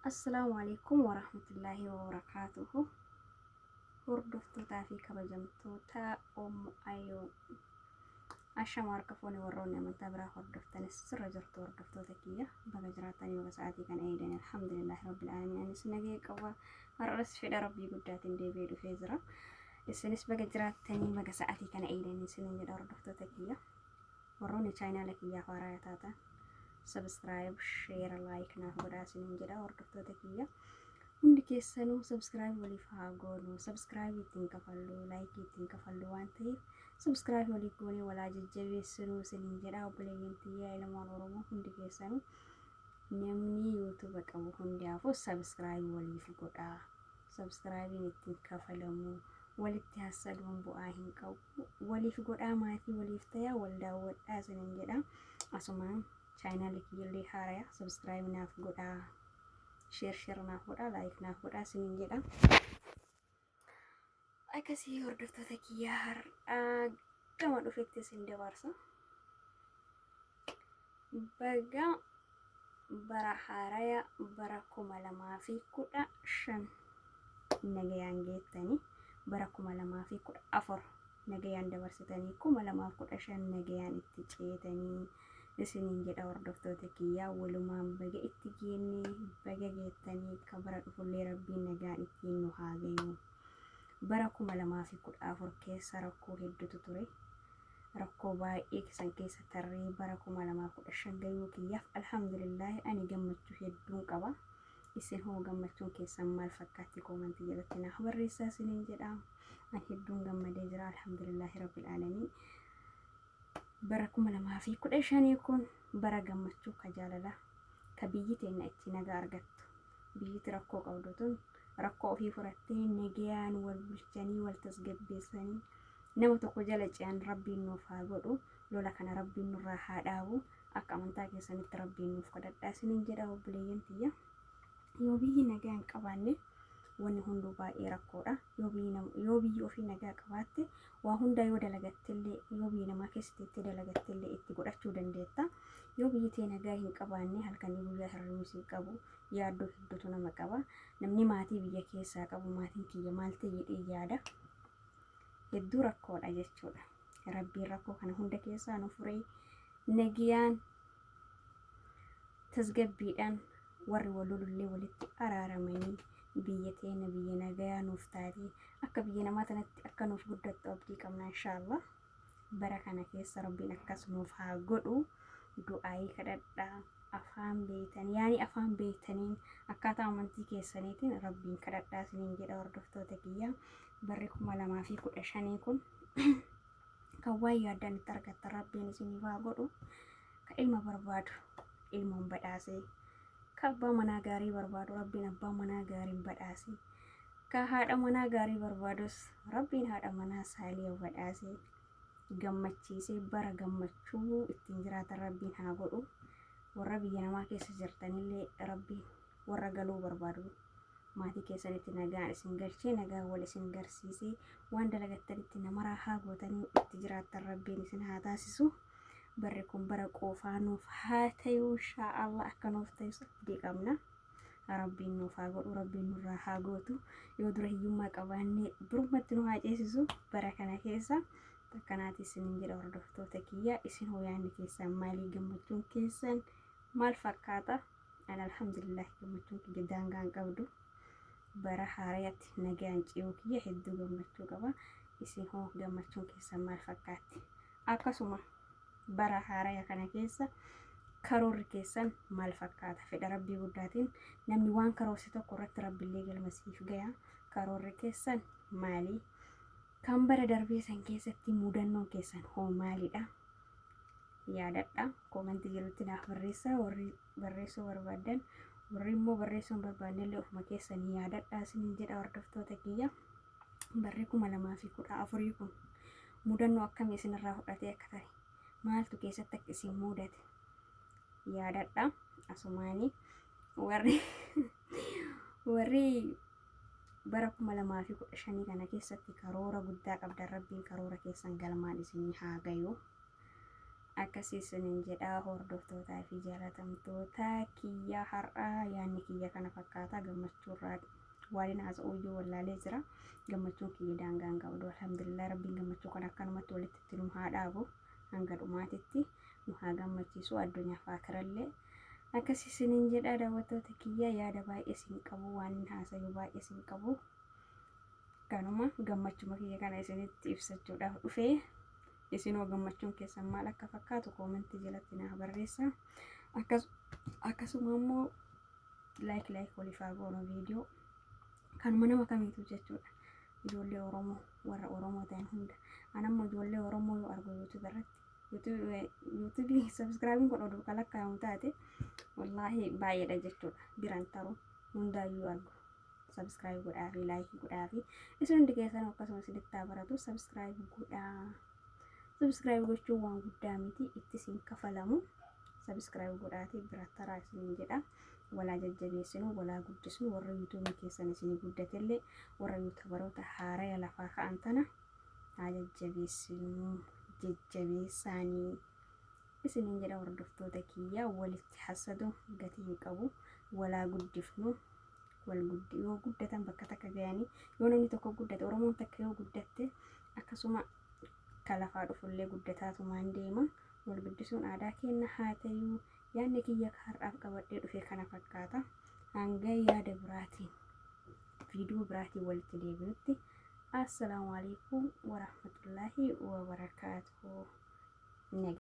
Assalaamu alaikum warahmatullaahi wabarakaatuhu. Hordoftootaa fi kabajamtoota Ommu Ayoo. Ashama harka fuune warroonni amantaa biraa hordoftanis sirra jirtu hordoftoota kiyya baga jiraatanii baga sa'aatii kana eegdan alhamdulillaahi rabbil aalamiin anis nagee qaba har'as fedha rabbii guddaatiin deebi'ee dhufee jira. Isinis baga jiraattanii baga sa'aatii kana eegdan isinin jedha hordoftoota kiyya. Warroonni chaayinaala kiyyaaf haaraa taatan subscribe, share, like naaf godhaa isiniin jedha hordoftoota kiyya. Hundi keessanuu subscribe waliif haa goonu. Subscribe ittiin kafallu, like ittiin kafallu waan ta'eef subscribe waliif goonee walaa jajjabeessinuu isiniin jedha obboleeyyan tiyya ilmaan Oromoo hundi keessanuu namni YouTube qabu hundaafuu subscribe waliif godhaa. Subscribein ittiin kafalamu walitti hassaduun bu'aa hin qabu. Waliif godhaa maatii waliif tayaa wal daawwadhaa isiniin jedha. Asumaan chaayinaalli kiyyallee haaraya subscribe naaf godhaa. Share share naaf godhaa like naaf godhaa isiniin jedha. Akkasii hordoftoota kiyyaa har'aa gama dhufetti isin dabarsa. Baga bara haaraya bara 2015 nagayaan geettanii bara 2014 nagayaan dabarsitanii 2015 nagayaan itti ceetanii isiniin jedha hordoftoota kiyyaa walumaan baga itti geenne baga geettanii ka bara dhufullee rabbiin nagaan ittiin nu haa gayu. Bara 2014 keessa rakkoo hedduutu ture. Rakkoo baay'ee san keessa tarree bara 2015 gayuu kiyyaaf alhamdulillaahi ani gammachuu hedduun qaba. Isin hoo gammachuun keessan maal fakkaatti koomantii jalatti naaf barreessaa isiniin jedha. Ani hedduun gammadee jira alhamdulillaahi rabbil aalamiin. Bara 2015 kun bara gammachuu ka jaalalaa ka biyyi teenna itti nagaa argattu. Biyyiti rakkoo qabdu tun rakkoo ofii furattee nagayaan wal bulchanii wal tasgabbeessanii nama tokko jala ce'an rabbiin nuuf haa godhu. Lola kana rabbiin nurraa haa dhaabu. Akka amantaa keessanitti rabbiin nuuf kadhadhaa isiniin jedha obboleeyyan tiyya. Yoo biyyi nagaa hin qabaanne wanni hunduu baay'ee rakkoodha. Yoo biyyi ofii nagaa qabaatte waa hundaa yoo dalagattellee yoo biyya namaa keessa teettee dalagattellee itti godhachuu dandeetta. Yoo biyyi tee nagaa hin qabaanne halkanii guyyaa hirribni sin qabu yaaddoo hedduutu nama qaba. Namni maatii biyya keessaa qabu maatiin kiyya maal ta'e jedhee yaada. Hedduu rakkoodha jechuudha. Rabbiin rakkoo kana hunda keessaa nu furee nagiyaan tasgabbiidhaan warri wal lolullee walitti araaramanii biyya teenya biyya nagayaa nuuf taatee akka biyya namaa tanatti akka nuuf guddattu abdii qabna inshaallah. Bara kana keessa rabbiin akkas nuuf haa godhu. Du'aayii kadhadhaa afaan beeytan yaani afaan beeytaniin akkaataa amantii keessaniitiin rabbiin kadhadhaa isiniin jedha hordoftoota kiyya. Barri 2015 kun kan waan yaaddan itti argattan rabbiin isiniif haa godhu. Ka ilma barbaadu ilmoon badhaasee, ka abbaa manaa gaarii barbaadu rabbiin abbaa manaa gaariin badhaasee, ka haadha manaa gaarii barbaadus rabbiin haadha manaa saaliya badhaasee gammachiisee bara gammachuu ittiin jiraatan rabbiin haa godhu. Warra biyya namaa keessa jirtanillee rabbiin warra galuu barbaadu maatii keessanitti nagaan isin galchee nagaan wal isin garsiisee waan dalagattanitti nama raahaa gootanii itti jiraattan rabbiin isin haa taasisu. Barri kun bara qoofaa nuuf haa ta'u inshaa Allah akka nuuf ta'us abdii qabna. Rabbiin nuuf haa godhu rabbiin nurraa haa gootu yoo dura hiyyummaa qabaannee durumatti nu haa ceesisu bara kana keessa takkanaati isinin jedha hordoftoota kiyya isin hoo yaadni keessan maalii gammachuun keessan maal fakkaata? Ani alhamdulillah gammachuun kiyya daangaa hin qabdu. Bara haarayatti nagaan ce'uu kiyya hedduu gammachuu qaba. Isin hoo gammachuun keessan maal fakkaatti? Akkasuma bara haaraya kana keessa karoorri keessan maal fakkaata? Fedha Rabbii guddaatiin namni waan karoorse tokko irratti Rabbillee galma siif gaya. Karoorri keessan maali? Kan bara darbee san keessatti mudannoon keessan hoo maalidha? Yaadadha. Koomentii jalatti naaf barreessaa warri barreessuu barbaaddan warri immoo barreessuu hin barbaannellee ofuma keessanii yaadadha isiniin jedha hordoftoota kiyya. Barri 2014 kun mudannoo akkamii isinirraa fudhatee akka ta'e maaltu keessatti akka isin mudate yaadadha. Asumaanii warri warri bara 2015 kana keessatti karoora guddaa qabdan rabbiin karoora keessan galmaan isinii haa gayu. Akkasii isiniin jedhaa hordoftootaa fi jaalatamtoota kiyya, har'aa yaadni kiyya kana fakkaata. Gammachuurraa waan haasa'uyyuu wallaalee jira. Gammachuun kiyya daangaan qabdu. Alhamdulillah, Rabbiin gammachuu kana akkanumatti walitti itti nu haa dhaabu, hanga dhumaatitti nu haa gammachiisu addunyaa fi akirallee. Akkasii isiniin jedhaa daawwattoota kiyya, yaada baay'ee isin qabu, waan haasayu baay'ee isin qabu. Kanuma gammachuma kiyya kana isinitti ibsachuudhaaf dhufee. Isinoo gammachuun keessan maal akka fakkaatu koomentii jalatti naa barreessa. Akkasuma immoo like like waliif haa goonu viidiyoo kanuma nama kamiitu jechuudha. Ijoollee Oromoo, warra Oromoo ta'an hunda. Anammoo ijoollee Oromoo yoo argu YouTube irratti, YouTubeii subscribeiin godhu oduu kan lakkaa'amu taate, wallaahi baay'eedha jechuudha. Biraan taru hundaayyuu argu. Subscribe godhaa fi likeii godhaa fi isin hundi keessan akkasuma isinitti haa baratu, subscribe godhaa. Subscribe gochuun waan guddaa miti, itti isin kafalamu. Subscribe godhaatii bira taraa isiniin jedha. Walaa jajjabeessinu, walaa guddisnu, warra YouTubeii keessan isinii guddatellee, warra YouTuberoota haaraya lafaa ka'an tana haa jajjabeessinu, jajjabeessaanii isiniin jedha hordoftoota kiyya. Walitti hasadu gatii hin qabu, walaa guddifnu. Wal guddi yoo guddatan bakka takka gayanii, yoo namni tokko guddate, Oromoon takka yoo guddatte, akkasuma ka lafaa dhufullee guddataatumaan deema. Wal guddisuun aadaa keenya haa ta'uu. Yaadni kiyya har'aaf qabadhee dhufe kana fakkaata. Hanga yaada biraatiin, viidiyoo biraatiin walitti deebinutti, assalaamu alaikum warahmatullaahi wabarakaatuhu.